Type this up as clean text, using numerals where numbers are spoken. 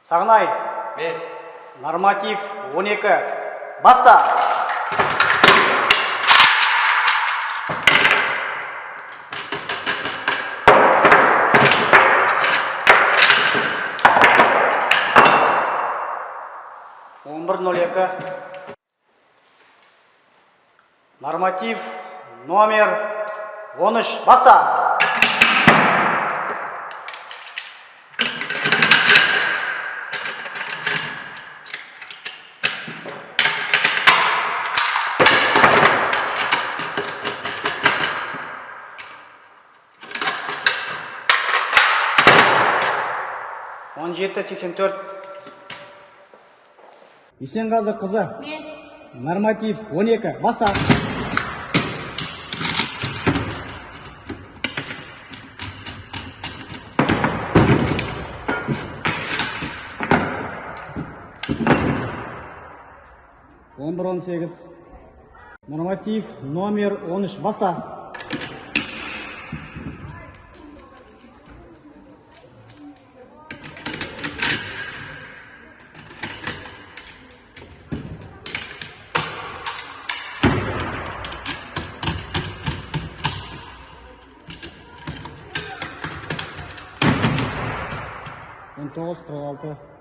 Сағынай. Мен. Норматив 12. Баста! 11:02. Норматив номер 13. Баста! 17:84. Есенғазы қызы. Мен. Норматив 12. Баста! 11:18. Норматив номер 13. Баста! 19:46.